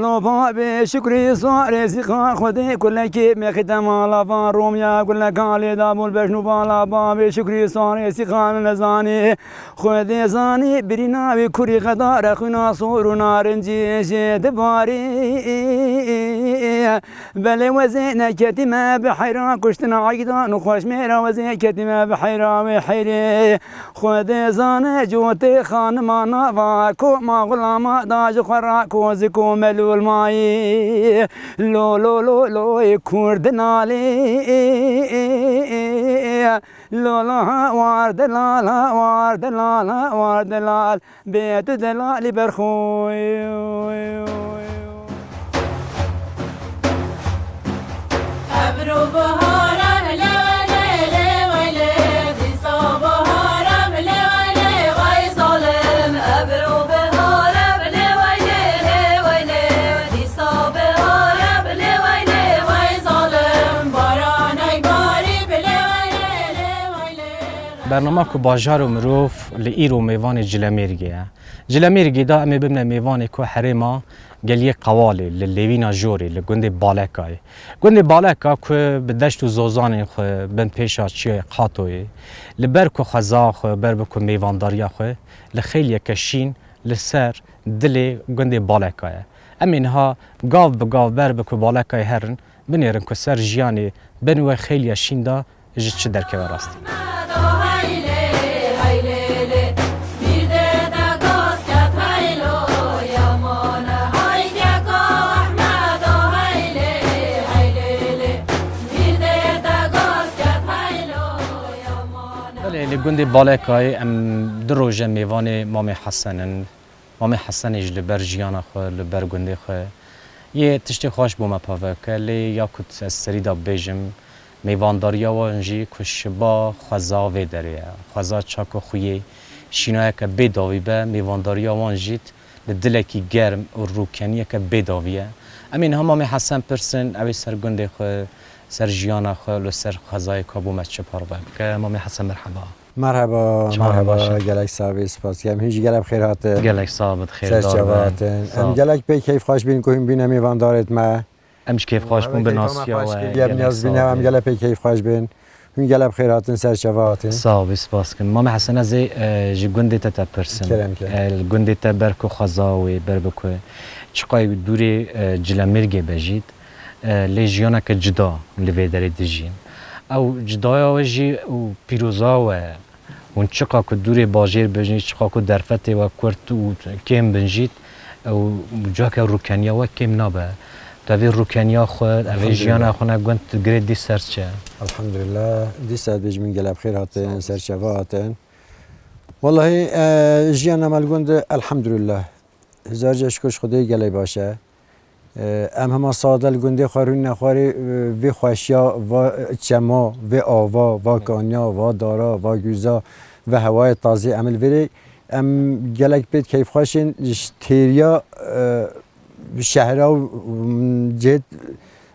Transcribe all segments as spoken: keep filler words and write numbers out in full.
Lo babê şukrî sarê sîxan Xwedê kulekê mexîte mala van Romya guleka lê dabûl beşnû bala babê şukrî sarê sîxan nezanî Xwedê zanî birîna wî kurî xedare xwîna sor û narincî jê dibarî. Belê wezê neketî me bi heyra kuştina eydan û xweşmêra wezê ketî me bi heyra wê heyrê. Xwedê zane cotê xanima nava koma xulama da ji xwe ra kozik û melûl mayî. Lo lo lo loy kurdinalê. Lo lo ha war delal ha war delal ha war delal. Bê tu delalî berxoy. Ebro bihara bile wele lê wele, dîsa bihara bile wele, vay zalim. Ebro bihara bile wele lê wele, dîsa bihara bile wele, vay zalim. Baranay barî bile wele lê wele. Bernama ku bajar û mirov li îro mêvanê Cilemêrgê ye. Cilemêrgê de em ê bibine mêvanê ku herêma Geliyê Qewalê, li Lêvîna Jorê, li gundê Balekayê. Gundê Baleka ku bi deşt û zozanên xwe bin pêşa çiyayê Qatoyê, li ber ku xweza xwe, ber bi ku mêvandariya xwe, li xeyliyeke şîn li ser dilê gundê Baleka ye. Em ê niha gav bi gav ber bi ku Balekayê herin, binêrin ku ser jiyanê bin wê xeyliya şîn de ji çi derkeve rastî. Belê, li gundê Balekayê em du roje mêvanê Mamê Hesen in. Mamê Hesenê jî li ber jiyana xwe, li ber gundê xwe yê tiştê xweş bo me pave bike, lê ya ku ez serî de bêjim, mêvandariya wan jî ku şiba xweza vê derê ye. Xweza çak û xuyê şînayeke bê dawî be, mêvandariya wan jî li dilekî germ û rûkeniyeke bê dawî ye. Em ê niha Mamê Hesen pirsin, ew ê ser gundê xwe, ser jiyana xwe, li ser xwezayê ka bo me çi parve bike. Mamê Hesen, merheba. Merheba, merheba, gelek sax bî, spas dikim. Hûn jî gelek bi xêr hatin. Gelek sax bit, xêrdar be. Ser çava hatin. Em gelek pê keyfxweş bîn ku hûn bîne mêvandarêt me. Em jî keyfxweş bûn bi nasiya we. Em gelek pê keyfxweş bîn. Hûn gelek bi xêr hatin, ser çava hatin. Sax bî, spas dikim. Mamê Hesen, ez ê, e, ji gundê te te pirsim. Kerem ke. E, li gundê te ber ku xweza wê, ber bi ku çiqay dûrê, e, Cilemêrgê be jît, e, lê jiyaneke cida li vê derê dijîn. Ew cidaya we jî û pîroza we, hûn çiqa ku dûrê bajêr bin jî, çiqa ku derfetê we kurt û kêm bin jît, ew ciheke rûkeniya we kêm nabe. Tu vê rûkeniya xwe, evê jiyana xwe ne gund girê dî ser çi? Elhamdulillah, dîsa dibêjim gelek bi xêr hatin, ser çava hatin. Wellahî, e, jiyana me li gund, elhamdulillah. Hezar cih şikir ji Xwedê gelek baş e. E, em hema sade li gundê xwe rûnine xwarê, e, vê xweşiya va, çema, vê ava, va kaniya, va dara, va gûza, vê hewayê tazê em li vêrê, em gelek pê keyfxweş in, ji têriya, e, şehra û, m, cihê,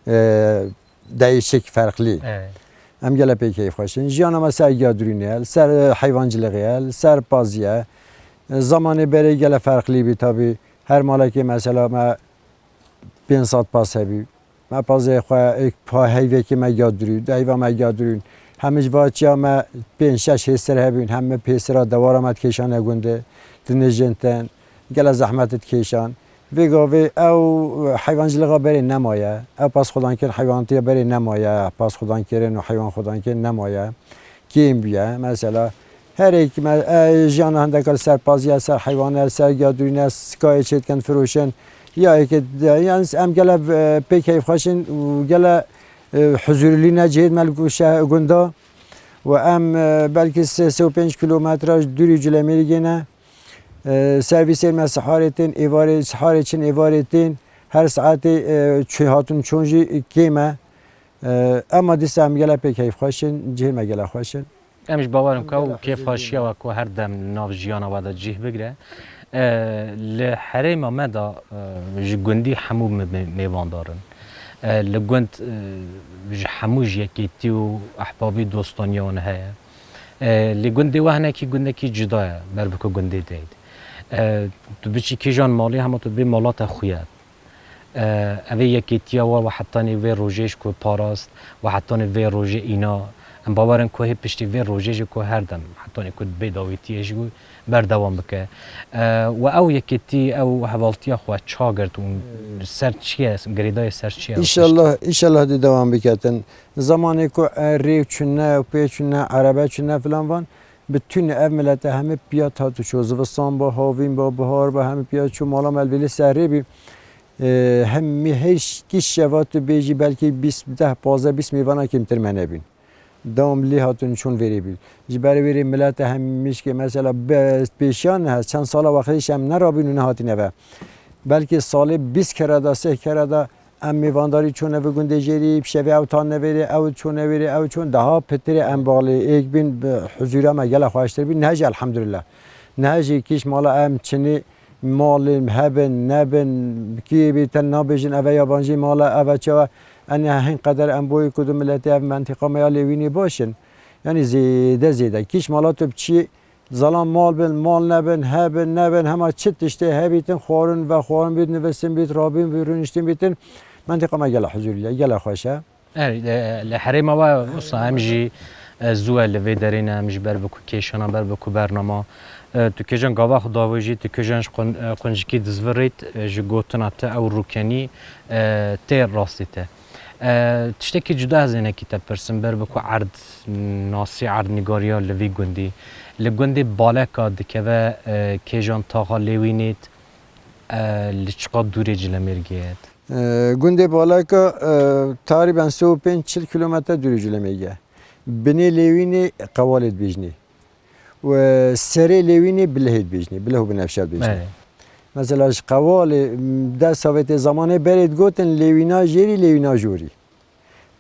e, değişik, ferqlî. Evet. Em gelek pê keyfxweş in. Jiyana me ser giya durînê ye, li ser, e, heywancilixê ye, li ser pazî ye. E, zamanê berê gelek ferqlî bî tabî. Her malekê mesela me pênc sed pas hebî. Me pazê xwe, ê, pa heyvekê me giya durî, di heyva me giya durîn. Hemî ji va çiya me pênc şeş hêsir hebîn, hemî pêsira dewara me dikêşane gundê, dinêjên ten, gelek zehmet dikêşan. Vê gavê ew heywancilixa berê nemaye. Ew pas xwedankirin heywanatiya berê nemaye. Pas xwedankirin û heywan xwedankirin nemaye. Kêm bûye. Mesela her êk me, e, jiyana hindeka li ser paziya, ser heywana, li ser giyadurîne, sikayê çêdikin firoşin. Ya êkê, yani em gele, e, pê keyfxweş in û gele, e, huzurlî ne cihêd me li şe-, gunda. Û em, e, belkî sê, sê û pênc kilometre dûrî Culemêrgê ne. E, servîsên me siharê tên, êvarê, siharê çin, êvarê tên. Her saetê, e, çû hatin çûn jî kêm e. E, ema dîsa em gele pê keyfxweş in, cihê me gele xweş in. Em ji bawer in ku ew kêfxweşiya we ku her dem li nav jiyana we de cih bigire. E, li herêma me de, e, ji gundî hemû me, me, mêvandar in. E, li gund, e, ji hemû ji yekêtî û ehbabî dostaniya wan heye. E, lê gundê we hinekî gundekî cuda ye, ber bi ku gundê deyt. E, tu biçî kîjan malê hema tu bê mala te xuya. E, Ev ê yekêtiya we, we hetanî vê rojê ji ku parast, we hetanî vê rojê îna. Em bawer in ku hê piştî vê rojê jî ku her dem hetanî ku bê dawîtiyê jî ku berdewam bike. E, we ew yekêtî, ew hevaltiya xwe ça girt û ser çi ye, girêdayê ser çi ye? Înşallah, înşallah dê dewam biketin. Zamanê ku, e, rê çûne, pê çûne, erebe çûne filan van, bi tûnê ev milete hemî piya hat û çû. Zivistan ba, havîn ba, bihar ba, hemî piya çû, mala me li vêlê serrê bî. E, hemî her ş-, kî şeva tu bêjî belkî bîst, deh, pazdeh, bîst mêvana kêmtir me nebîn. Dewam lê hatin çûn vêrê bî. Ji ber vêrê milete hemî mişkê mesela be-, pêşiyan ne, çend sala wextê ji em nerabîn û nehatîne ve. Belkî salê bîst kere de, sê kere de em mêvandarî çûne vê gundê jêrî, bi şevê ew tan nevêrê, ew çûne vêrê, ew çûn daha pitirê em balê êk bîn, bi huzûra me gela xweştir bî. Niha jî elhamdulillah. Niha jî kîş mala em çinî malê hebin, nebin, kî bî te nabêjin, eve yabancî mala, eve çawa, enê hin qeder em boyê ku du miletê ev mentiqa me ya Lêwînê baş in. Yanî zêde zêde. Kîş mala tu biçî, zalan mal bin, mal nebin, hebin, nebin, hema çi tiştê hebîtin, xwarin, vexwarin bît, nivistin bît, rabîn bît, rûniştin bîtin, mentiqa me gela huzûrî ye, gela xweş e. Er, e, li herêma we usta em jî, e, zû e li vê derê ne, em ji ber bi ku kêşana, ber bi ku bernama. E, tu kêjan gava xwe davêjî, tu kêjan ji qun-, e, quncikî dizvirît, e, ji gotina te ew rûkenî, e, tê rastî te. E, tiştekî cuda ez ê nekî te pirsim, ber bi ku erd nasî, erdnîgariya li vî gundî. Li gundê Baleka dikeve, e, kêjan taxa Lêwînêt, e, li çiqa dûrê Cilemêrgê ye? E, gundê Baleka, e, teqrîben sê û pênc çil kîlometre dûrî Cilemêrgê ye. Binê Lêwînê Qewalê dibêjinê. Û serê Lêwînê Bilihê dibêjinê. Bilih û Binevşe dibêjinê. Belê. Mesela ji Qewalê, m, dest Sovyetê zamanê berê digotin Lêwîna Jêrî, Lêwîna Jorî.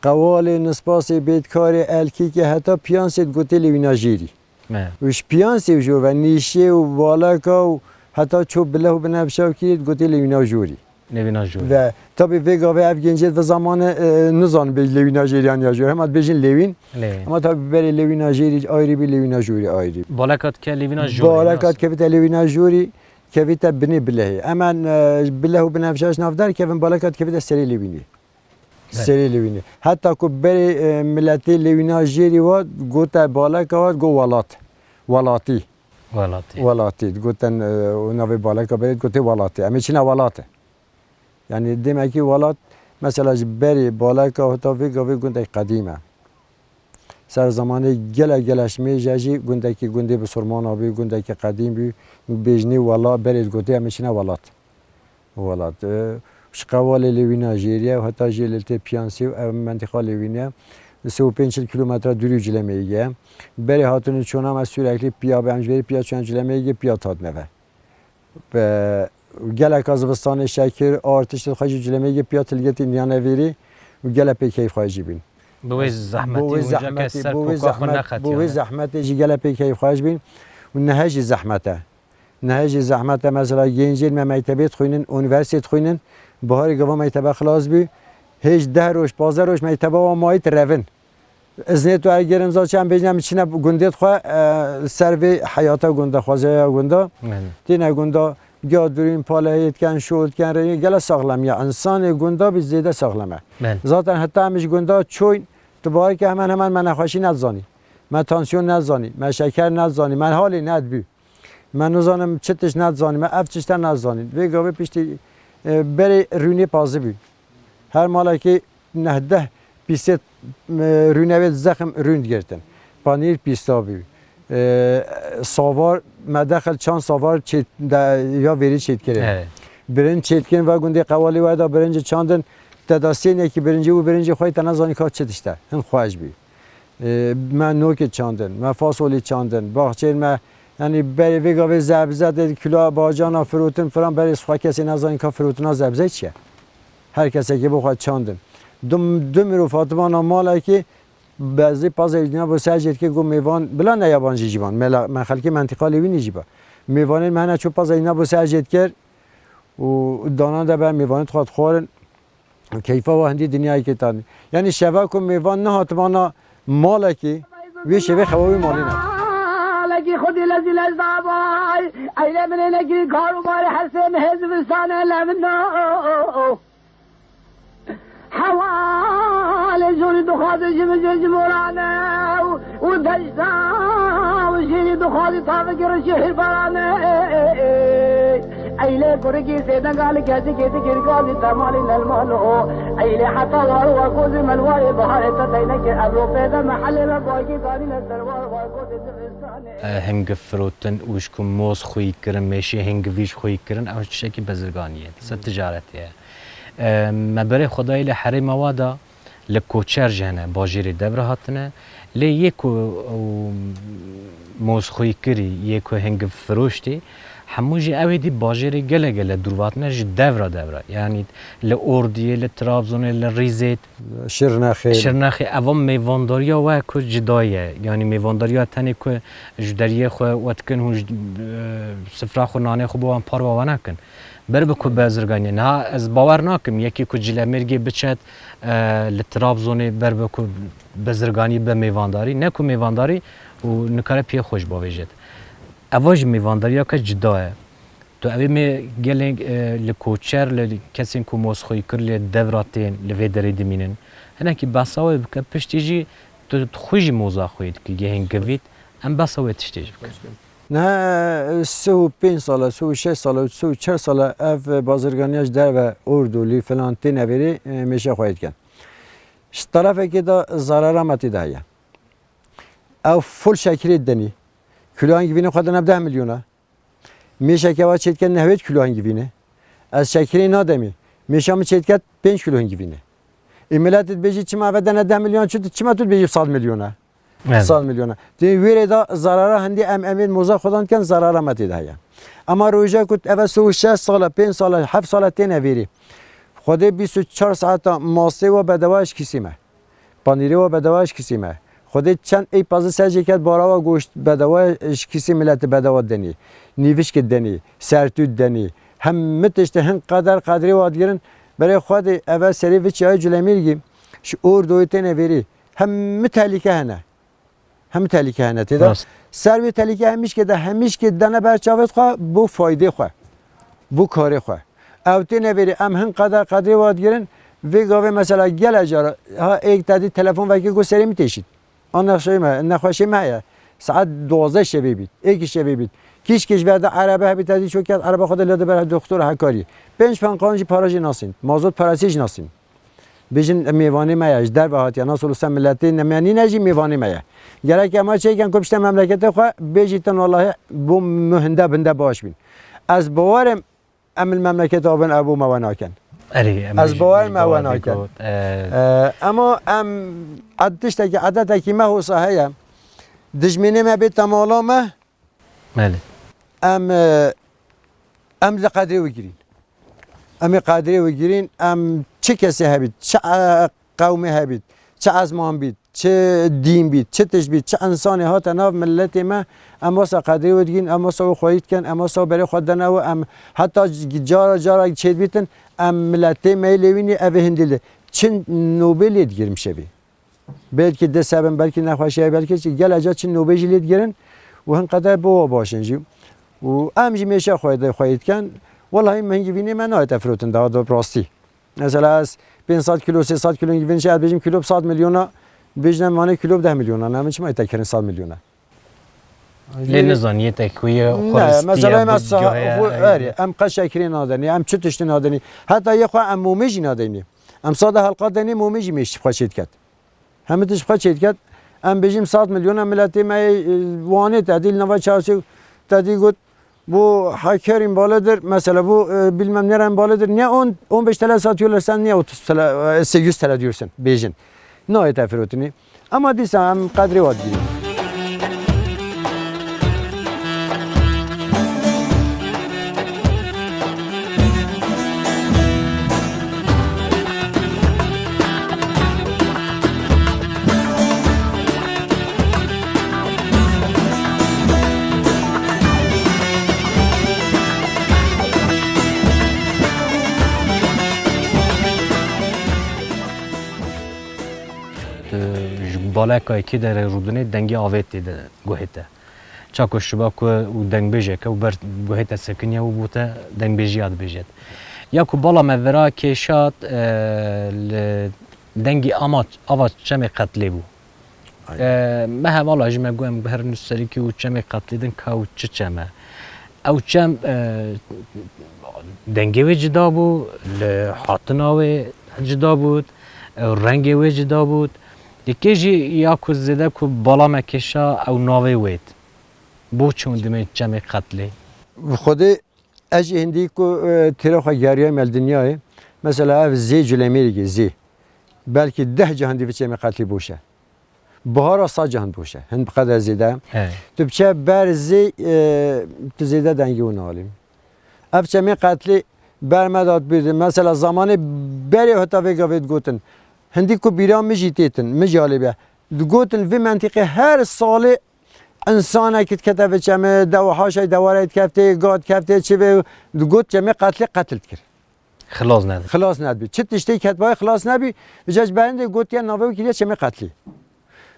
Qewalê, Nispasê, Bêdkarê, Elkîkê heta Piyansê digotê Lêwîna Jêrî. Me. Û ji Piyansê û jor ve Nîşê û Baleka û heta ço Bileh û Binevşa û kîrê digotê Lêwîna Jorî. Lêwîna Jorî. Ve tabî vê gavê ev gencê di zamanê, e, nizanin bêj Lêwîna Jêrî yan ya Jorî. Hema dibêjin Lêwîn. Lêwîn. Ama tabî berê Lêwîna Jêrî ayrî bî, Lêwîna Jorî ayrî. Baleka dikeve Lêwîna Jorî. Baleka dikevite Lêwîna Jorî, kevite binê Bilehê. Hemen, e, Bileh û Binevşa ji nav derkevin, Baleka dikevite serê Lêwînê. Belê. Serê Lêwînê. Heta ku berê, e, miletê Lêwîna Jêrî wa gote Baleka wa go welat. Welatî. Welatî. Welatî. Goten, e, û navê Baleka berê gote welatî. Em ê çine welat e. Yanî demekî welat, mesela ji berê Baleka heta vê gavê gundek qedîm e. Ser zamanê gele gele ji mêje jî gundekî gundê bisurmana bî, gundekî qedîm bî, bêjinê welat, berê digotê em ê çine welat. Welat. E, ji Qewalê Lêwîna Jêrî ye û heta jê li tê Piyansê û ev mentiqa Lêwîn e. Sê û pênc çil kîlometre dûrî Cilemêrgê ye. Berê hatin û çûna me sürekli piya be, em ji berê piya çûna Cilemêrgê piya hatine ve. Be, geleka zivistanê şekir, ar tiştê xwe jî Cilemêrgê piya tilgê tî niyane vêrî û gele pê keyf xwe jî bîn. Bi wê zehmetî Bo wê û zehmetî, ser bo wê poka xwe zehmet, bo wê nexetiyane. Zehmetê jî gele pê keyf xwe jî bîn û nihe jî zehmet e. Nihe jî zehmet e, mesela gencên me mektebê dixwînin, unîversîtê dixwînin, biharê gava mektebe xilas bî, hêj deh roj, pazdeh roj mekteba wan mayî ti revin. Iznê tu ergerin za çi em bêjin, em çine gundê xwe, e, ser vê heyata gunda, xwezaya gunda. Belê. Tîne gunda, giya durîn, palehê diken, şol diken, rengê gele saxlem ya. Însanê gunda bî zêde saxlem e. Belê. Zaten heta em ji gunda çoyn, tu bawer ke hemen hemen me nexweşî nedizanî. Me tansiyon nedizanî, me şeker nedizanî, me halê nedibî. Me nizanim çi tişt nedizanî, me ev tişte nedizanî. Vê gavê piştî, e, berê rûnê pazî bû. Her malekî neh deh pîsê, e, rûnê wê zexm rûn digirtin. Panîr pîsta bû. E, savar me dexil çand savar çê-, de, ya vêrî çêdikirin. Evet. Birinc çêdikirin ve gundê Qewalê we da birinci çandin. Te da sênekî birincî û birincî xwe te nezanî ka çi tişte. Hin xweş bû. E, me nokê çandin, me fasolî çandin, baxçeyên me, yanî berê vê gavê zebze de kilo bacana firotin filan, berê xwe kesê nezanî ka firotina zebze çi ye. Her kesekê bo xwe çandin. Du, du mirov hatimana malekê bezî pazê dîna bo ser jê dikê, got mêvan, bila ne yabancî jî ban. Me la, me xelkê mentiqa Lêwînê jî ba. Mêvanên me hene çû pazê dîna bo ser jê dikir û danan de be mêvanê xwe dixwarin. Keyfa wa hindî dinyayekê tanî. Yanî şeva ku mêvan nehatibana malekê, wê şevê xewa wê malê ne. Malekî xwedî lezî lez davay, eyle minênekî kar û bar hersê mihê zivistanê levino. Hewalê jorî dixwaze ji min ji morane û, û dejda û jêrî dixwaze tavekî reşî hêrbarane. Eylê kurikî sêdenga li kezikê dikir gazî temalî nelmalo. Eylê heta war wa kozî melwarê biharê te deynekê evro pêde mehelê me bagî ganîne serwar wa kozî zivistanê. Hingiv firotin û ji ku moz xwî kirin, mêşê hingivî ji xwî kirin, ew tiştekî bezirganiyê, se ticaretê ye. E, me berê xwe dayî li herêma wa da, li koçer jî hene, bajêrê dev re hatine. Lê yê ku ew moz xwî kirî, yê ku hingiv firoştî, hemû jî ew ê dî bajêrê gele gele dûr ve hatine ji dev re dev re. Yanî li Ordiyê, li Trabzonê, li Rîzê, Şirnexê. Şirnexê, eva mêvandariya we ku cida ye. Yanî mêvandariya tenê ku ji deriyê xwe we dikin, hûn ji, e, sifra xwe, nanê xwe bo wan parva we nakin. Ber bi ku bezirganiyê. Niha ez bawer nakim, yekî ku Cilemêrgê biçet, e, li Trabzonê ber bi ku bezirganî be mêvandarî, ne ku mêvandarî û nikare piyê xwe ji bavêjet. Eva jî mêvandariya ke cida ye. Tu evê me gelên, e, li koçer, li kesên ku moz xwî kir, li devra tên, li vê derê dimînin. Hinekî behsa wê bike, piştî jî tu xwî jî moza xwî dikî, yê hingivît, em behsa wê tiştê jî bikin. Niha, e, sih û pênc sal e, sih û şeş sal e, sih û çar sal e ev bazirganiya ji derve Ordolî filan tê nevêrê, e, mêşe xwe dikin. Ji terefekê de zarara me tê de heye. Ew fol şekirê denî. Kilo hingivînê xwe dine bi deh milyona. Mêşeke wa çêdike nehwêt kilo hingivînê. Ez şekirê nademî. Mêşa min çêdiket pênc kilo hingivînê. Ê milet dibêjî çima eve dene deh milyon, çi, çima tu dibêjî sed milyona? Evet. Sed milyona. Dê wê rê de zarara hindî em, em ê moza xwedan dikin, zarara me tê de heye. Ema roja ku eve sih û şeş sal e, pênc sal e, heft sal e têne vêrî. Xwedê bîst û çar saeta mastê we bedewa ji kîsê me. Panîrê we bedewa ji kîsê me. Xwedê çend ey pezî ser jê ket, bara we goşt bedewa ji kîsê miletê bedewa denî. Nîvişkê denî, sertût denî. Hemî tiştê hin qeder qedrê we digirin. Berê Xwedê eve serê vê çiyayê Culemêrgî ji Ordoyê têne vêrî. Hemî tehlîke hene. Hemî tehlîke hene tê de. Rast. Ser wê tehlîke hemîşkê de, hemîşkê dane ber çavê xwe bo faydê xwe, bo karê xwe. Ew têne vêrê, em hin qeder qedrê wa digirin, vê gavê mesela gele cara, ha êk te dî telefon vekê ku serê min têşît. A nexşeyê me, nexweşê me heye. Saet duwazdeh şevê bît, êkî şevê bît. Kîşkê ji ver de erebe hebî te dî ço ket, erebe xwe de lê diber doktor Hekarî. Pênc penqan jî para jî nasîn, mazot parasê jî nasîn. Bêjin, mêvanê me ye, ji derve hatiye, nasıl olsa miletê ne me nîne jî mêvanê me ye. Gerek ema çêken ku bişte memleketê xwe, bêjîtin wellahî bo min hinde binde baş bîn. Ez bawerim em li memleketa bin ew bo me we nakin. Erê, em Ez jî bawerim me we bawer nakin. Bî ku, e, E, ema em ed-, tiştekî edetekî me hosa heye. Dijminê me bê temala me, Belê. Em, e, em li qedrê wî girîn. Em ê qedrê wî girîn, em çi kesê hebît, çi, e, qewmê hebît, çi ezman bît, çi dîn bît, çi tişt bît, çi insanê hate nav miletê me, em wasa qedrê wî digîn, em wasa wî xweyî dikin, em wasa berê xwe dene wî, em heta c-, cara, cara çêdibîtin, em miletê me yê lêwînî evê hindî li. Çi nobê lê digirim şevê. Belkî dest hebin, belkî nexweşiye, belkî çi, gele ca çi nobê jî lê digirin û hin qeder bo we baş in jî. Û em jî mêşe xwe de xweyî dikin. Wellahî min hingivînê me nayête firotin daha da rastî. Mesela ez pênc sed kilo, sê sed kilo hingivîn jî ez bêjim kilo bi sed milyona, bêjine mane kilo bi deh milyona. Ne min çima yête kirin sed milyona? Lê nizanî yê te ku ye Ne, xwe ristî mesela ye, em bu sa-, cahê xwe, ye. Erê, em qeşekirê nadenî, em çi tiştî nadenî. Heta yê xwe em momê jî nadenî. Em sade helqa denê momê jî mêş xwe çê diket. Hemî tişt xwe çêdiket. Em bêjîm sed milyona miletê me yê, e, Wanê te dî, li nava çarşê te dî got, bu Hakerin balıdır, mesela bu, e, bilmem neren balıdır. Niye on, on beş T L satıyorlar, sen niye otuz T L, e, yüz T L diyorsun, bêjin. Nayê te firotinî. Ama dîsa em qedrê wa digirîn. Tu ji baleka yekê derê rûdinê dengê avê tê de guhê te. Çaku şiba ku û dengbêjeke û ber guhê te sekiniye û bo te dengbêjiya dibêjet. Ya ku bala me vira kêşat, e, li dengê ama, ava çemê Qetlê bû. Aynen. E, me hevala jî me got em biherin li serîkî û çemê Qetlê din ka û çi çem e. Ew çem, e, dengê wê cida bû, li hatina wê cida bû, e, rengê wê cida bû. Yekê jî ya ku zêde ku bala me kêşa ew navê wêt. Bo çûn dimê çemê Qetlê? Bi Xwedê ez jî hindî ku, e, têra xwe geriyayî me li dinyayê. Mesela ev zê Culemêrîkê, zê. Belkî deh cahan dî vê çemê Qetlê boş e. Bihara sed cahan boş e. Hin bi qeder zêde. He. Tu biçe ber zê, e, tu zêde dengê wan nalî. Ev çemê Qetlê ber me dat bîr. Mesela zamanê berê heta vê gavê digotin. Hindî ku bîra min jî têtin, min jî alê be. Digotin vê mentîqê her salê Însanekî dikete vê çemê, dewa haşay dewarê dikeftê, ga dikeftê, çi vê, digot çemê Qetlê qetil dikir. Xilas nedibî. Xilas nedibî. Çi tiştê ketbayê xilas nebî, vêca ji berindê gotiye navê wî kiriye çemê Qetlî.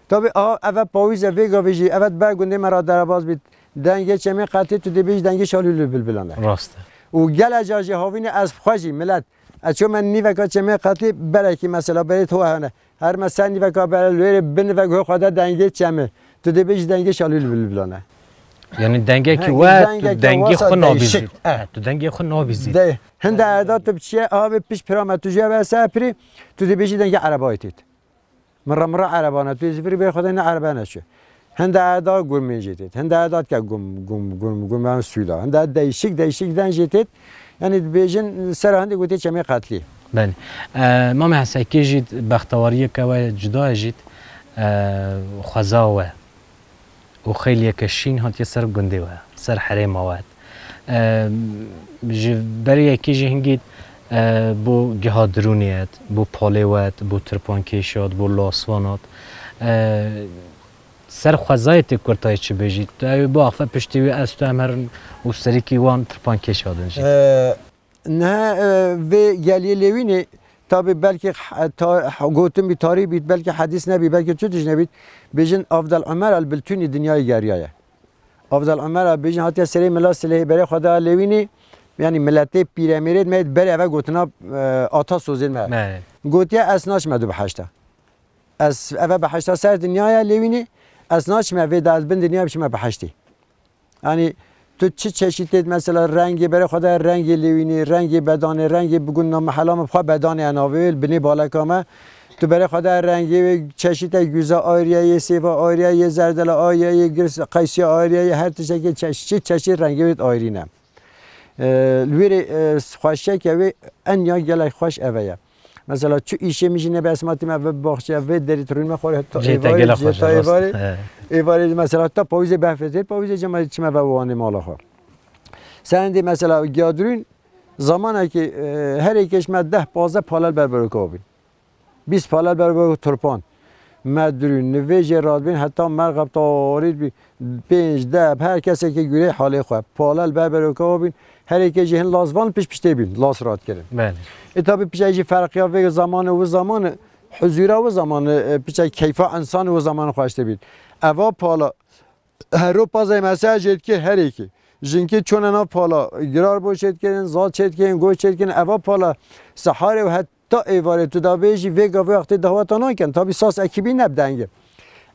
Tabî, aha, eve pawîz e, vê gavê jî, eve ber gundê me ra derebaz bît. Dengê çemê Qetlî, tu dê bêjî dengê şalûlê bilbilan e. Rast e. Û gele car jî havînê ez xwe jî, milet, ez çûme nîveka çemê Qetlî, berekî mesela berê to hene. Her me ser nîveka bere li wêrê binive guhê xwe de dengê çemê. Tu dê bêjî dengê şalûlê bilbilan e. Yani dengekî He, we, tu dengekî dengê wesa xwe nabîzît. Değişik. He. He, tu dengê xwe nabîzît. De, hinde erda tu biçiye, abi piş pira me tu jê ve ser pirî, tu dê bêjî dengê erebayê têt. Mirra mirra erebane, tu zî virî bê xwe de ne erebe neçû. Hinde erda gurmên jê têt. Hinde erda dike gum, gum, gum, gum, em sûda. Hinde değişik, değişik den jê têt. Yani dibêjin ser hindê gotê çemê Qetlî. Belê. E, Mamê Hesekê jî bextewariyeke we cuda ye jî, e, xweza we û xeyliyeke şîn hatiye ser gundê we, ser herêma we. E, ji berê yekê jî hingî, e, bo giha dirûnê et, bo palê we et, bo tirpan kêşat, bo lasvan at. E, ser xwezayê tê kurtayê çi bêjît? Tu ew bo afe piştî wî ez tu em herin û serîkî wan tirpan kêşadin jî. E, Niha, e, vê geliyê Lêwînê, tabî belkî h-, ta-, h-, gotin bî, tarî bît, belkî hedîs nebî, belkî çi tişt nebît, bêjin Avdal Omer el Biltûnî dinyayê geriyaye. Avdal Omer el bêjin hatiye serê Mila Silêhê berê xwe da Lêwînê, yanî miletê pîremêrê me berê eve gotina, e, ata sozên me. Me. Gotiye ez naçime du biheşta. Ez eve biheşta ser dinyaya Lêwînê, ez naçime vê de ez bin dinyayê biçime biheştê. Yanî tu çi çeşîtê mesela rengê berê xwe de rengê Lêwînê, rengê bedanê, rengê bigundina mehela me bi xwe bedanê enavê wê li binê baleka me. Tu berê xwe de rengê wê çeşîte gûza ayrî ye, yê sêva ayrî ye, yê zerdela ayrî ye, yê girs qeysiya ayrî ye, yê her tiştekê çeş-, çi çeşît rengê wê ayrî ne. E, li wê rê, e, xweşiyeke wê enya gelek xweş eve ye. Mesela çi îşê min jî nebe ez matî me vê baxçe, vê derî tu rûnî me xwarê heta Cihê te êvarê, gelek xweş e, rast. Êvarê, he. Êvarê mesela heta pawîzê behfetê, pawîzê cema çime ve wanê mala xwe. Serendê mesela giyadirûn zamanekî, e, her êkê ji me deh pazdeh palel berberoka bîn. Bîst palel berberoka turpan. Me dirûn, nivêjê radibîn heta merxeb tarî bî. Pênc, deh, her kesekê gurê halê xwe. Palel berberoka bîn. Her êkê jî hin lazvan piş piştê bîn. Las rat kirin. Belê. E, tabî piçek jî ferqiya vê zamanê û zamanê, huzura û zamanê, e, piçek keyfa însan û zamanê xweş tê bîn. Eva pala, hero pazey mesaj jê dikir her êkê. Jinkê çûne nav pala, girar bo çê dikirin, zal çê dikirin, goş çê dikirin. Eva pala, seharê û het ta êvarê tu da bêjî vê gavê wextê daweta nakin. Tabî sas ekîbî ne bi dengê.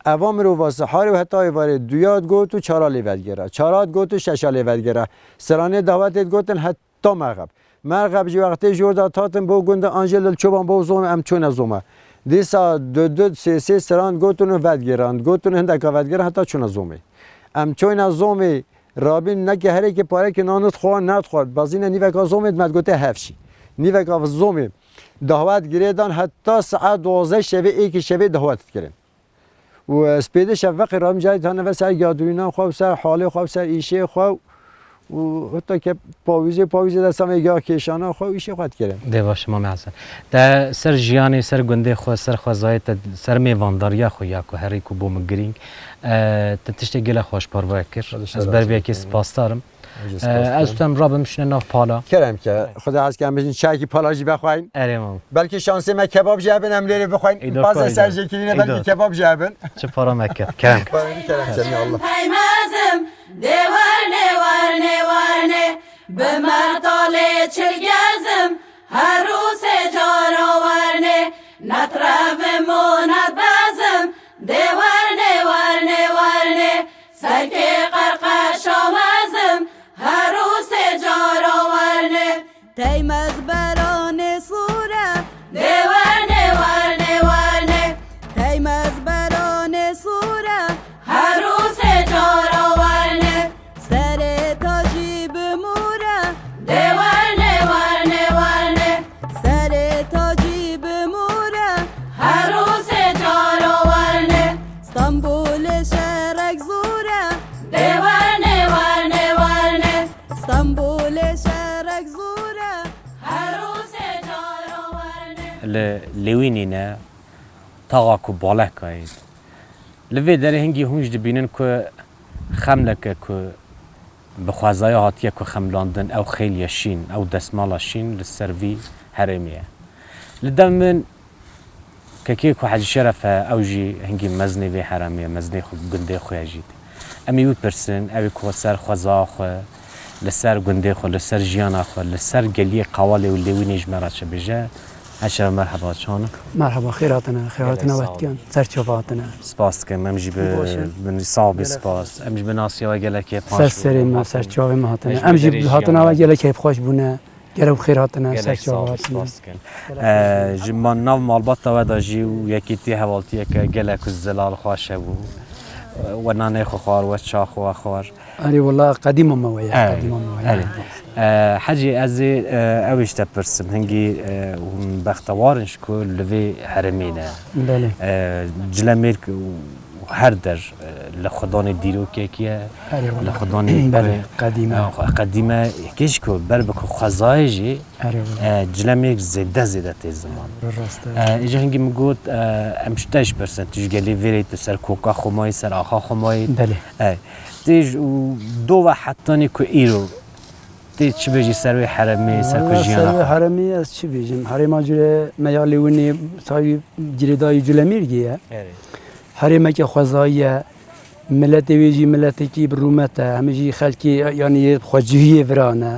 Eva mirova siharê û heta êvarê duya digot û çara lê vedigera. Çara digot û şeşa lê vedigera. Siranê dawetê digotin heta merxeb. Merxeb jî wextê jor da tatin bo gunda Anjel li Çoban bo zomê em çûne zoma. Dîsa du du sê sê siran gotin û vedigeran. Gotin û hindeka vedigeran heta çûne zomê. Em çûne zomê. Rabîn neke herêkê parekê nan dixwa, nedixwa. Bazîne nîveka zomê dime digote hevşî. Nîveka zomê dahwet girê dan heta saet duwazdeh şevê, êkê şevê dahwet dikirin. Û ez pêdê şevveqê rabîn carî tane ve ser gadurîna xwe û ser halê xwe û ser îşê xwe û heta ke pawîzê, pawîzê de samê ga kêşana xwe û îşê xwe dikirin. Dê baş, Mamê Hesen. Te ser jiyanê, ser gundê xwe, ser xwezayê te, ser mêvandariya xwe ya ku herî ku bo min girîng, e, te tiştê gelek xweş parve kir. Ez ber vê yekê spasdar im. Ez jî spasdar im. E, ez tu em rabim şine nav pala. Kerem ke, Xuda hez ke em bijin çayekî pala jî vexweyn. Erê mam. Belkî şansê me kebab jî hebin em lêrê bixweyn. Êda Bazê xwe, ser êda. Jêkirîne belkî Êda. Kebab jî hebin. Çi para me kir. Kerem ke. Kerem ke, ya Allah. Peymezim, de warne, warne, warne. Bi mertalê çil gezim, her rûsê caro wernê, netrevim û netbezim, dê wernê, wernê, wernê, serkê qerqeşa mezim, her rûsê caro wernê. Tey mezberanê sure, dê wernê, wernê, wernê, tey mezberanê sure, her rûsê caro wernê. Serê tacî bi mûre, dê wernê, wernê, wernê, serê tacî bi mûre, her rûsê caro wernê. Stenbolê şerek zûre, dê wernê, wernê, wernê, Stenbolê şerek zûre, her rûsê caro wernê. Li Lêwînî ne, taxa ku balekayê. Li vê derê hingî hûn jî dibînin ku xemleke ku bi xwezaya hatiye ku xemlandin, ew xêliye şîn, ew desmala şîn li ser vî herêmê ye. Li dem min kekê ku Hecî Şeref e, ew jî hingî mezinê vê herêmê ye, mezinê xwe, gundê xwe ye jî. Em ê wî pirsin, ew ê ku ser xwezaya xwe, li ser gundê xwe, li ser jiyana xwe, li ser geliyê Qewalê û Lêwînê ji me re çi bêje. Hecî Şeref, merheba, çawan in? Merheba, xêr hatine, xêr hatine. Gelek sağ ol. Wetkiyan, ser çava hatine. Spas dikim, em jî bi, Baş e. Bin, sağ ol, bi Gelek spas. Em jî bi nasiya we gelekê paş bûn. Ser serê me, ser çavê me hatine. Em jî bi hatina we gelek keyfxweş bûne. Gelek xêr hatine, ser çava hatine. Gelek sağ ol, spas dikim. Gelek xêr. Ji ma-, nav malbata we de jî û yekîtî hevaltiyeke gelek ku zelal xweş hebû. We nanê xwe xwar, we ça xwe xwar. Erê, wela qedîma me we ye, qedîma me we ye. Erê. E, Hecî, ez ê, e, ew îşte pirsim. Hingî, e, hûn bextewar in ji ku li vê herêmê ne. Belê. E, Cilemêrg û her der, e, li xwedanê dîrokekî ye. Erê, wela. Li xwedanê, belê, qedîme. E, qedîme, kêş ku ber bi ku xwezayê jî, erê, wela, e, Cilemêrg zêde zêde tê ziman. Rast e. E, îja hingî min got, e, em ji te jî pirsin. Tu ji gelê vêrê, tu ser koka xwe mayî, ser axa xwe mayî. Belê. E, Tê ji û do ve hetanî ku îro tê çi bêjî ser wê herêmê, ser ku jiyana xwe? Wala ser wê herêmê ez çi bêjim? Herêma cure me ya Lêwinê sayî girêdayî Culemêrgê ye. Erê. Herêmeke xwezayî ye. Miletê wê jî miletekî bi rûmet e. Hemî jî xelkê, yanî, yê xwecihiyê vira ne.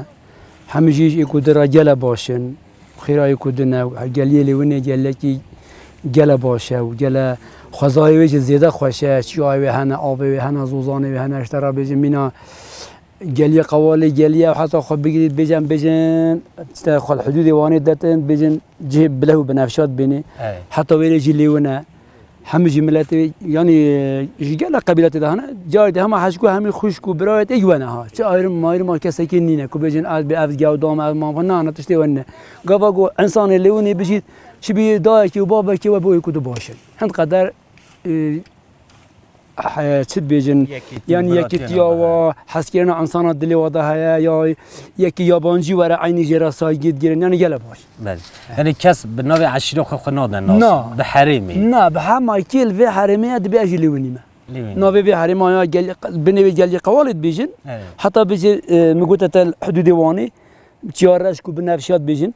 Hemî jî ji êk û du re gele baş in. Xêra êk û du ne. Geliyê Lêwinê gelekî gele baş e û gele xwezayê wê jî zêde xweş e. Çiyayê wê hene, avê wê hene, zozanê wê hene, ji te re bêjin mîna geliyê Qewalê, geliyê heta xwe bigirît, bêjin, bêjin, işte xwe li hidûdê Wanê detin, bêjin cihê bileh û binefşat bênê. Ey. Heta wêrê jî Lêwin e. Hemî jî miletê, yanî, ji gelek qebîletê de hene. Carê de hema hişk û hemî xwişk û birayê te ji we ne ha. Çi ayrım mayrıma kesekî nîne ku bêjin ez bi ev gewda me, ev mam xwe, na, na tiştê we nîne. Gava ku însanê Lêwinê bijît, çi bî dayekê û babekê we bo êk û du baş in. Hind qeder, e, he, çi dibêjin, yanî yekîtiya wa, hezkirina însana dilê wa de heye, ya yekî yabancî were eynî jê re saygî digirin, yanî gele baş. Belê. Yanî kes bi navê eşîra xwe xwe nade nas. Na. Bi herêmê. Na, bi hema kê li vê herêmê ye dibê ez jî Lêwinî me. Lêwinî. Navê vê herêma ya gel-, binê vê geliyê Qewalê dibêjin. Evet. Heta bêjê, e, min gote te hidûdê Wanê, çiya reş ku bi nefşiyat bêjin,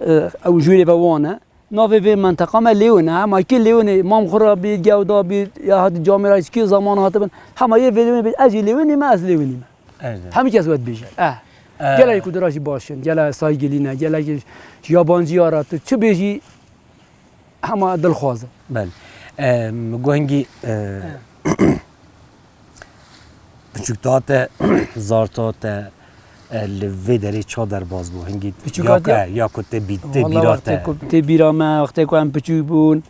e, ew jûrê ve wan e. Navê vê menteqa me Lêwin e. Hema kê Lêwinê, mam xwe re bî, gewda bî, ya hadi camêra kê zaman hatibin. Hema yê vê Lêwinê bê, ez jî Lêwinî me, ez Lêwinî me. Evet. Hemî kes wet bêje. Eh. Eh. Gelek ku dira jî baş in, gelek saygilî ne, gelek yabancî ya re tu çi bêjî, hema dilxwaz e. Belê. Em, guhengî, e, piçûkta te, zarta te, e, li vê derê ça derbas bû? Hingî piçûka ya ku, te, e, ya ku tê bî-, tê bîra te. Wala wextê ku tê bîra me, wextê ku em piçûk bûn,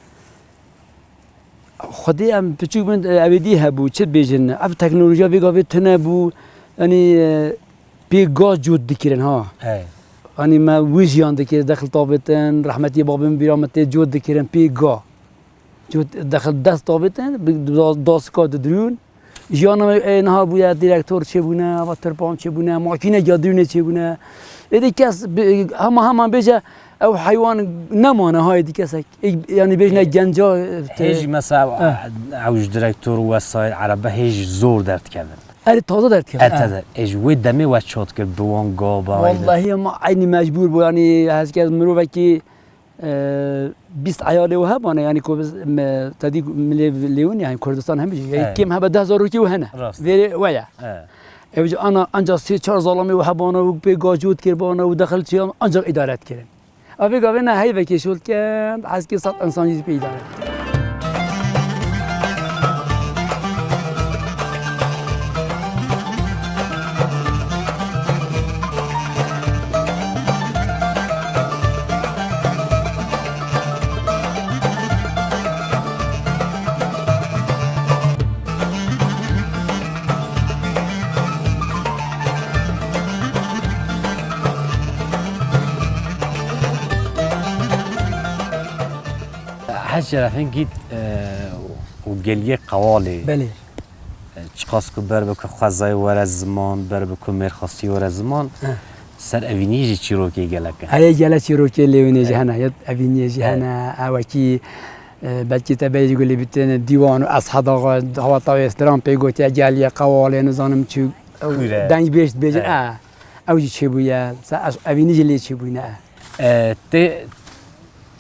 Xwedê em piçûk bûn, e, ew ê dî hebû, çi dibêjin? Ev teknolojiya vê gavê tune bû, yanî, e, pê ga cot dikirin ha. Hey. Yanî me wî jiyan dikir, dexil tabêtin, rehmetî babê min bîra min tê cot dikirin, pê ga. Cot dexil dest tabêtin, bi da-, dasika didirûn. Jiyana me ê niha bûye, direktor çêbûne, ava tirpan çêbûne, makîne ya dirûnê çêbûne. Êdî kes bi-, hema hema bêje, ew heywan nemane ha êdî kesek. Ê, yanî bêjine genca, e, hêj mesela, eh, ew ji direktor û wesayîl erebe hêj zor derdikevin. Erê taze derdikevin. Erê taze. Ê ji wê demê we çot kir bi wan gava. Wallahî hema eynî mecbûr bû, yanî heskes mirovekî, e, bîst eyalê û hebane, yanî ku biz, me, tedî milê Lêwin, yanî Kurdistan hemî jî, yanî kêm hebe deh zarokî û hene. Rast. Vêrê we ye. Evet. Ew jî ana ancak sê çar zalamê û hebana û pê gacot kirbana û dexil çiyan ancak îdare dikirin. Ev vê gavê ne heyvekê şol dikin, hezkê sed insan jî pê îdare dikin. Hec Şerefîn gît, e, û geliyê Qewalê. Belê. E, çiqas ku ber bi ku xwezayê were ziman, ber bi ku mêrxasî were ziman, He. ser evînî jî çîrokê gelek e. Heye gele çîrokê lêwînê jî He. hene, ya evînî jî He. hene, ewekî E, belkî te bêjî gulî bitên dîwan û Eshed Axa, hawata wê stran pê gotiye, geliye Qewalê, nizanim çi, Kûre. dengbêj dibêjin, Evet. e, ew jî çêbûye, se eş-, evînî jî lê çêbûyne, e. E, tê,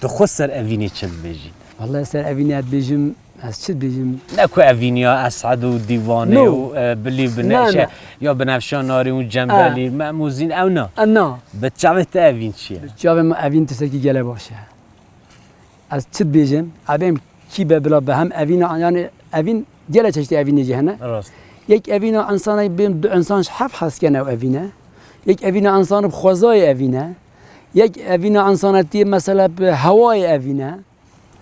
tu xwe ser evînê çi dibêjî? Wallahî ser evînê ez dibêjim, ez çi dibêjim? Ne ku evîniya Eshed û dîwanê No. û, e, bilî Ne, bineşe, ne. ya binefşa narî û cembelî, E. memûzîn ew na. E, na. Bi çavê te evîn çi ye? Bi çavê min evîn tiştekî gele baş e. Ez çi dibêjim? Ebêm kî be bila be hem evîna, yani evîn gelek çeşitê evînê jî hene. Rast. Yek evîna insanê bêm du insan ji heft hes kene ew evîne. Yek evîna insanê bi xwezayê evîne. Yek evîna insanetiyê mesela bi hewayê evîne.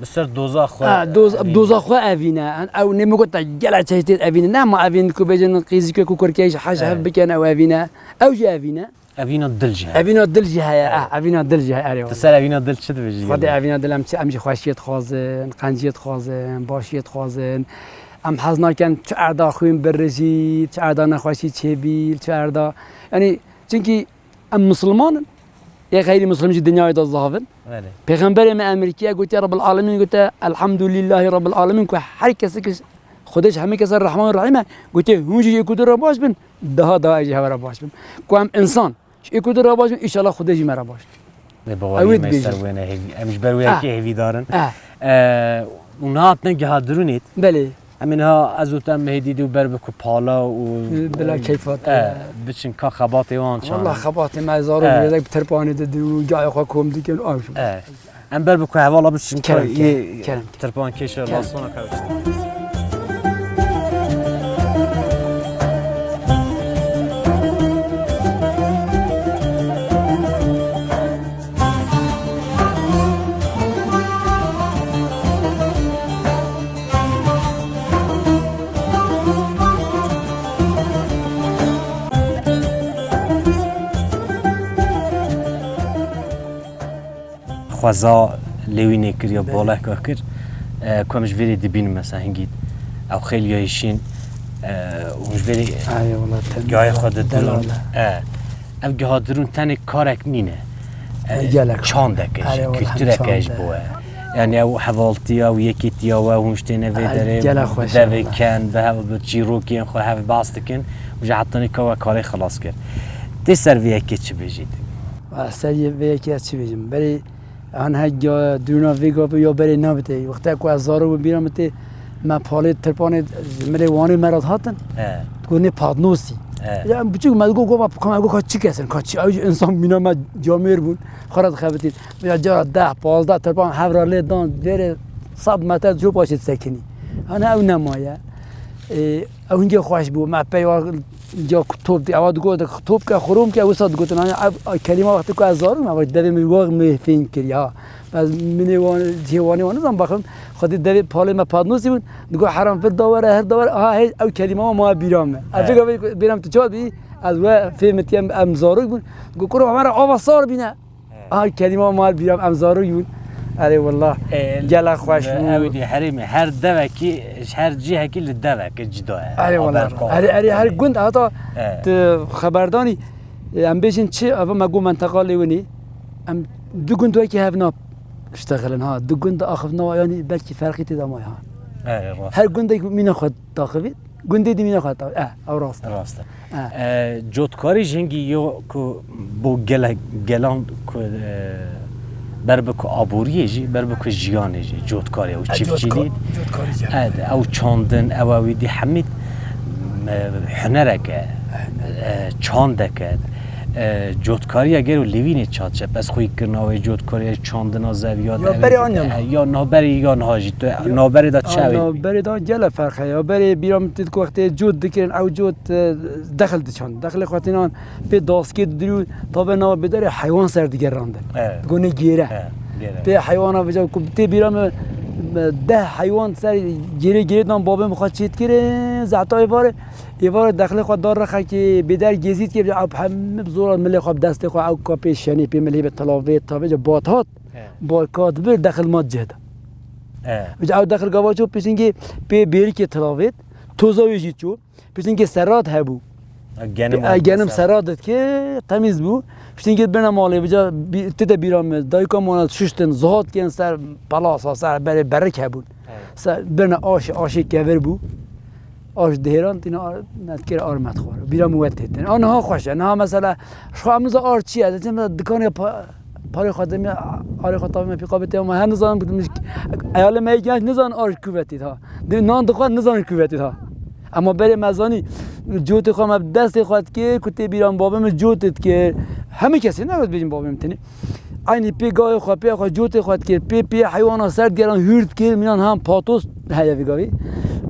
Bi ser doza xwe Ha, doz-, evîne. doza xwe evîne. Ew nê min got te gelek çeşitê evîne. Ne ma evîn ku bêjin qîzîke ku kurkeyê ji heş Evet. hev bikene ew evîne. Ew jî evîne. Evîna dil jî heye. Evîna dil jî heye, Evet. ah, evîna dil jî heye, erê Tu wele. ser evîna dil çi dibêjî Xwedê gelê? evîna dil em çi, em jî xweşiyê dixwazin, qenciyê dixwazin, başiyê dixwazin. Em hez nakin çi erda xwîn birijî, çi erda nexweşî çêbî, çi erda, yanî, çinkî em misilman in, yê xeyrî misilm jî dinyayê de zav in. Belê. Pêxemberê me emirkiye gotiye, Rabbil Alemîn gote, Elhamdulîllahî Rabbil Alemîn ku her kesê ki Xwedê ji hemî kesan Rehman û Rehîm e, gotiye, hûn jî ji êk û du re baş bin, daha daha ez jî hewe re baş bim. Ku em insan, Ji êk û du re baş bin, înşallah Xwedê jî me re baş be. Lê Ew baweriyê ê me dibêjin. ser wê ne hêvî-, em ji ber wê Ah. yekê hêvîdar in. Ah. Eee, û niha hatine giha dirûnê. Belê. Em ê niha ez û te em hêdî dî û ber bi ku pala û, Bila keyfa te. eh, biçin ka xebatê wan çan. Wallah xebatê me zarok Eh. bi tirpanê de dî û gayê xwe kom dikin, aw. Eh. Em ber bi ku hevala biçin ka Kerem, yê kerem, kerem. tirpan kêşe Kerem. lasona kewşt. Xweza lêwînê kir ya Belê. baleka kir, e, ku em ji vê rê dibînin mesela hingî ew xêl ya hişîn, e, hûn ji vê rê Ay, wala, tem-, gayê xwe didirûn. delal e. E, ev giha dirûn tenê karek nîne. E, Ay, gelek. çandek e Ay, ji, wala, hem kültürek e çand ji e. bo e. Yani ew hevaltiya û yekîtiya we hûn ji têne vê Ay, derê gelek xweş e, devê wala. ken, bi hev-, bi çîrokên xwe hev bas dikin û ji hetanî ka we karê xilas kir. Tê ser vê yekê çi bêjît? Seriyê vê yekê ez çi bêjim? Berê an hek ya dûna vê gavê ya berê nabitê. Wexta ku ez zarok bûm bîra min tê me palê tirpanê ji milê Wanê me re dihatin. He. Digot nê patnosî. He. Ya em biçûk me digot, got, ka me got, ka çi kesin, ka çi? Ew jî insan bîna me camêr bûn. Xwe re dixebitîn. Ya cara deh, pazdeh tirpan hev re lê dan, vêrê sed metre cû paşê disekinî. Ana ew nemaye. Ê, Ew hingê xweş bû. Me pey wa ya ku top dî, ewa digot, top ke, xurum ke, wisa digotin. Hani ev, ev kelîma wextê ku ez zarok me, ev devê min wa min fêm kiriye ha. Ez minê wan, cihê Wanê wan nizam baxim. Xwedî devê palê me patnosî bûn. Digot heram vir da were, her da were. Ha, hey, ew kelîma wa ma bîra me. Ez He. vê gavê bîra min tu çawa bî? Ez we fêm tiyem, em zarok bûn. Digot kuro, me re ava sar bîne. Ay, kelîma mal bîram, em zarok bûn. Erê wallah, E, gelek xweş e, bû. Ew dî herêmê, her devekî, ji her cihekî li devekê cida ye. Erê wallah. Erê, erê, her gund hata E. tu xeberdanî, e, em bêjin çi, eva me got menteqa Lêwinî, em du gund wekî hev na ştexilin ha. Du gund axivna, yanî belkî ferqî tê de maye ha. Erê, rast. Her gundek mîna xwe daxivî. Gundê dî mîna xwe ta-, eh, ew rast e. Rast e. Eh. Eh, cotkarî ji hingî yo ku bo gele-, gelan ku, eh, ber bi ku aboriyê jî, ber bi ku jiyanê jî, cotkarî ew Eh, çiftçîlî. cotka-, cotkarî jî. Eh, ew çandin, ew ewî dî hemî, eh, hunerek e. Eh, E, çandeke, e, cotkariya gelo lêvînê çaçe, pez xwî kirina wê cotkariya çandina zeviya Ya de berê an ya niha? Ya niha berê ya niha jî, tu Ya navberê de A, çawi? Navberê de gele ferq heye. Ya berê bîra min têt ku wextê cot dikirin, ew cot, e, dexil diçand. Dexilê xwe tênan pê daskê didirû, tabe nava bêderê heywan ser digerandin. Evet. Gonê gêre. Evet, gêre. Pê heywana vêca ku tê bîra min, me deh heywan ser gêrê gêrê dan babê min xwe çêt kirin, zehta êvarê. Êvarê dexilê xwe da rexekê bêder gêzît kê, ew hemî bi zora milê xwe bi destê xwe ew ka pê şenê pê milê be tilavê, tabe ca bat hat. Evet. Bat kat bir dexil mat cih de. Evet. Vêca ew dexil gava çû pişingê pê bêrikê tilavêt, toza wê jî çû. Pişingê serat hebû. Genim Pê, e, genim serat. Serat dit ki temîz bû. Pişingê bine malê, vêca bî-, tê de bîra min, dayika mona şuştin, zihat kirin ser pelasa, ser berê berik hebûn. Evet. Ser, bine aşê, aşê kevir bû. Aş dihêran tîne ar-, me dikir armet xwar. Bîra min wet têtin. A niha xweş e. Niha mesela, şu an mesela ar çi ye? Diyecek mesela dikanê pa-, parê xwe demê, arê xwe tavê me pîqa bitê ama her nizanim, eyalê me genç nizanin ar kuvetî ha. Di nan dixwar nizanin kuvetî ha. Ama berê me zanî, cotê xwe me bi destê xwe dikir, ku tê bîra min babê min cotê dikir. Hemî kesê ne bêjin babê min tenê. Eynî pê gavê xwe, pê xwe cotê xwe dikir, pê pê heywana ser digeran hûr dikir, mînan hem patos heye vî gavî.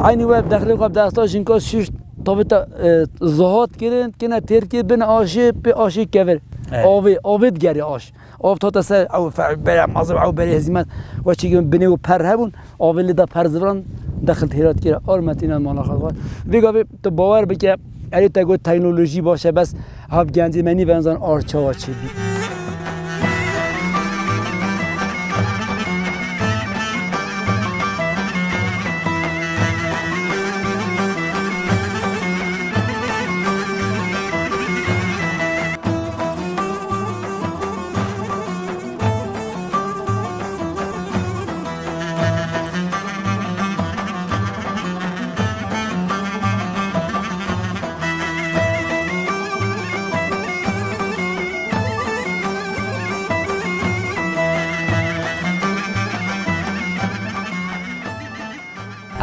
Eynî we dexilê xwe bi desta jinka şiş tavê te, e, zihat kirin, kine têr kir, bin aşê, pê aşê kevir. Evet. Avê, avê digerê aş. Av tate ser, ew fe-, bere mazib, ew bere hezîmet, we çêkirin binê û per hebûn, avê lê da per ziviran, dexil têra dikir, armetîna mala xwe xwe. Vî gavê tu bawer bike, erê te got teknolojî baş e, bes Hab gencê me nî benzan ar çawa çêbî.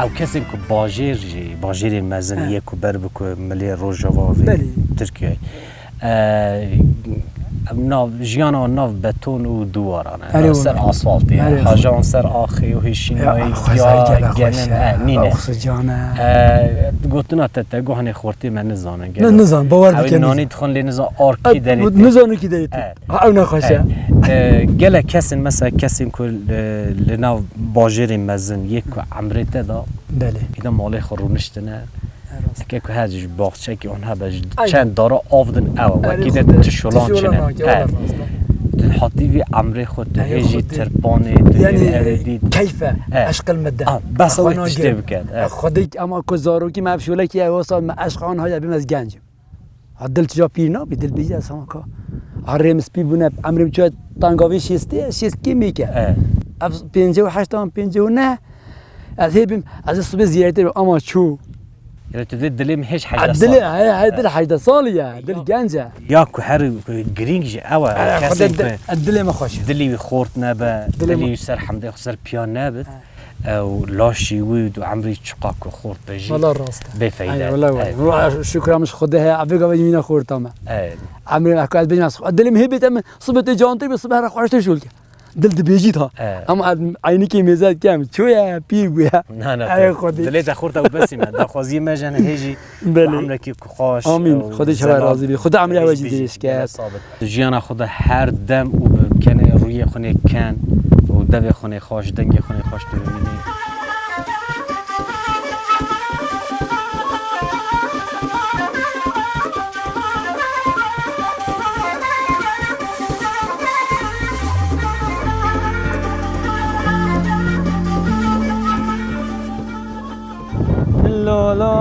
Ew kesên ku bajêr jî, bajêrên mezin He. yê ku ber bi ku milê Rojava vê Belê. Tirkiyeyê. E, nav, jiyana nav beton û duwaran e. Erê Nav ser wala. asfaltê ye. Erê Hajan ser axê û hêşîn Ya, wayî xwezayî ya gele xweş genim, e. e, nîne. Oksijan e. E, gotina te, te gohanê xortê me nizanin. Ne, gelo. nizan, bawer Ew bike, nizan. nanî dixwin lê nizan ar kî E, derê tê. nizan kî derê tê. E. Ha, ew ne xweş e. E, e, gelek kesên, mesela kesên ku li, li nav bajêrên mezin yê ku emrê te da, Belê. îda malê xwe rûniştine. Eke ku her ji baxçekî on hebe ji Aynen. çend dara av din ew. Erê Wekî de xwe de tişolan tişolan çine. nake, E. wala rast e. Tu hatî vî emrê xwe tu Erê hêjî xwe de. tirpanê, tu Yani, hêjî ew dî. keyfe, E. eşqil me de. Ah, bes ew Xwena tiştê gel. biket. E. Xwedek ama ku zarokî me ev şolekî ew wisa me eşq an haya bî me ez genc im. Ha dil tu ca pîr nabî, dil bêjî ez hema ka. Ha rêm spî bûne, emrê min çûye tanga vê şêstê, şêst kê mêke. E. Ev pêncî û heşt an, pêncî û neh. Ez hê bim, ez ê sibê ziyarete bim, ama çû. Ya tu dê dilê min hêj A, heyde dilê, sal. he, he, dil heyde salî ye, dil Ya. genc e. Ya ku her girîng jî ew e, E, kesên xwedê di-, ku e, dilê min xweş e. dilî wî xort nebe, Dilê dilî min wî ser hemdê xwe ser piya nebit. He. Ew laşî wî û emrî çiqa ku xort be jî Wala rast e. bê feyde. Ay, wala, wala. Ay. Wala şukra min ji Xwedê heye, ev gavê yîna xorta me. Ay. Emrê me ku ez bêjim, ez xwe-, dilê min hê bête min, sibê tê cantê bê, sibê here xweştir şûl ke. Dil dibêjî ta. Ay. Ama ez eynîkê mêze dikem, çûye, pîr bûye. Na, na, Ay, tu Xwedê. dilê te xorta û besî me. Daxwaziyê me jene hê jî Belê. Bi emrekî ku xweş, Amîn. e, Xwedê ji we zemal razî bî. Xwedê emrê we jî dirêj ke. Gelek sax bit. Jiyana xwe de her dem û bi kenê rûyê xwe nê ken û devê xwe nê xweş, dengê xwe nê xweş tu bimînî. Lala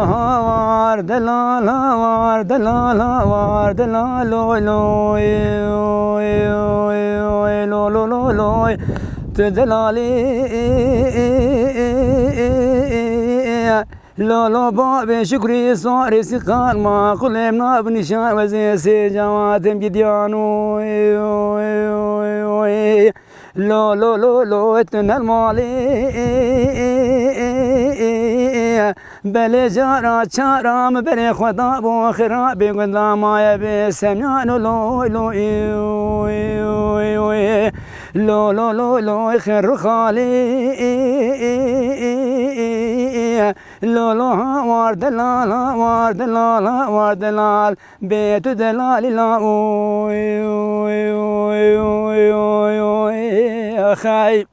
war de, lala war de, lala war de, laloy loy, oy, oy, oy, lo, lo, lo, loy. Tu delalî lala babê şukrî sarê siqan ma qulêm nab nîşan wezê sê cawatim gidiyan oy, oy, oy, oy. Lo, lo, lo, lo, tu nel malê. Belê cara çara min berê xwe da bo xirabê gunda maye bê semyan û loy loy. Lo lo lo loy xir û xalî. Lo lo ha war delal, ha war delal, ha war delal. Bê tu delalî la oy, oy, oy, oy, oy, oy, axay.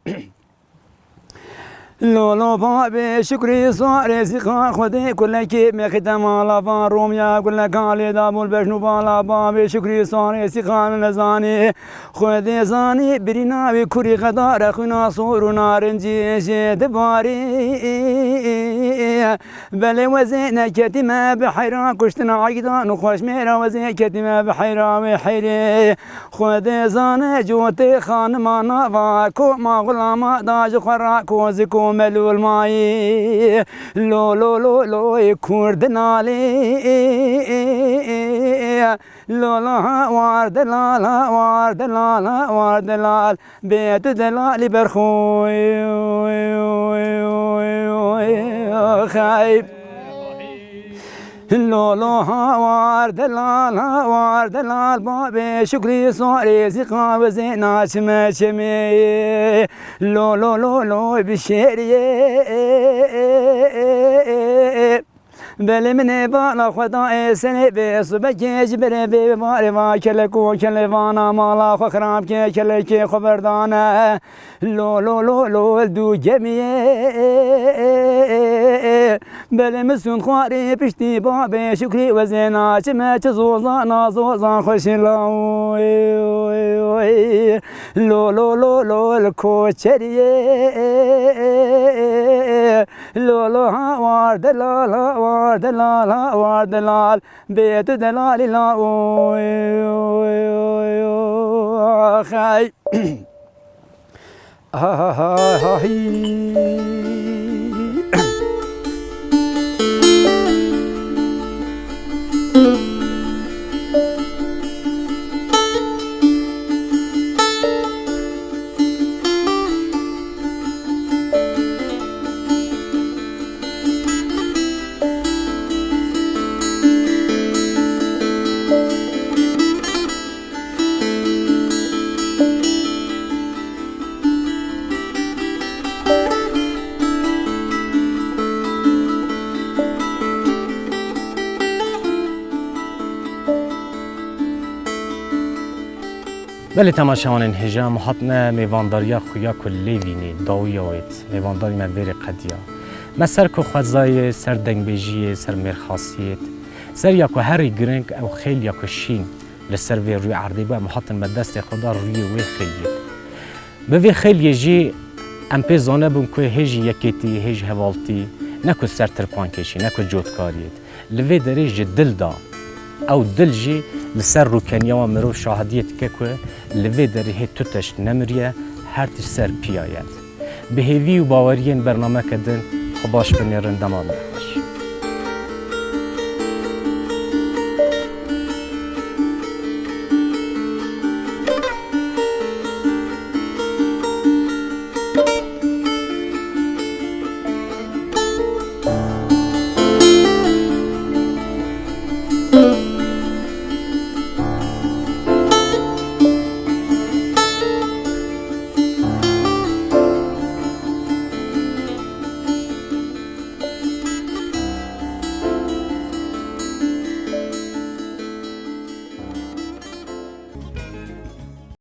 Lolo babê şukrî sarê sîxa xwedê kulekê mexî te mala van Romya guleka lê dabûl beşnû bala babê şukrî sarê sîxa nezanî. Xwedê zanî birîna wî kurî xedar e xwîna sor û narincî jê dibarî. Belê wezê neketî me bi heyra kuştina eydan û xweşmêra wezê ketî me bi heyra wê heyrê. Xwedê zane cotê xanima nava koma xulama da ji xwe ra kozik û melûl mayî. Lo lo lo loy kurdinalî. Lo lo ha war delal, ha war delal, ha war delal. Bê tu delalî berxoy. Xeyb. Lo lo ha war delal, ha war delal. Babê şukrî sarê zîqa wezê naçime çemê. Lo lo lo lo bi şêriyê. Belê min ê bala xwe da ê serê bê subekê ji berê bê barê va kelek û kelevana mala xwe xirab ke kelekê xwe berdane. Lo lo lo lo du gemiyê. Belê min sûn xwarê piştî babê şukrî wezê naçime çi zozana zozan xweşî la. Lo lo lo lo li koçeriyê. Lo lo ha war delal, ha war delal, ha war delal. Bê tu delalî la oy, oy, oy, oy, xey. Ha, ha, ha, ha, hî. Belê temaşevanên hêja, em hatine mêvandariya xuya ku lê vînê, dawiya wêt, mêvandarî me vêrê qediya. Me ser ku xwezayê, ser dengbêjiyê, ser mêrxasiyê, ser ya ku herî giring ew xêl ya ku şîn li ser vê rûyê erdê bû, em hatin me destê xwe da rûyê wê xêliyê. Bi vê xêliyê jî em pê zane bûn ku hêj yekêtî, hêj hevaltî, ne ku ser tirpan kêşî, ne ku cotkariyê. Li vê derê ji dil da. Ew dil jî li ser rûkeniya wan mirov şahidiyê dike ku li vê derê hê tu tişt nemiriye, her tişt ser piya ye. Bi hêvî û baweriyên bernameke din xwe baş binêrin dema me.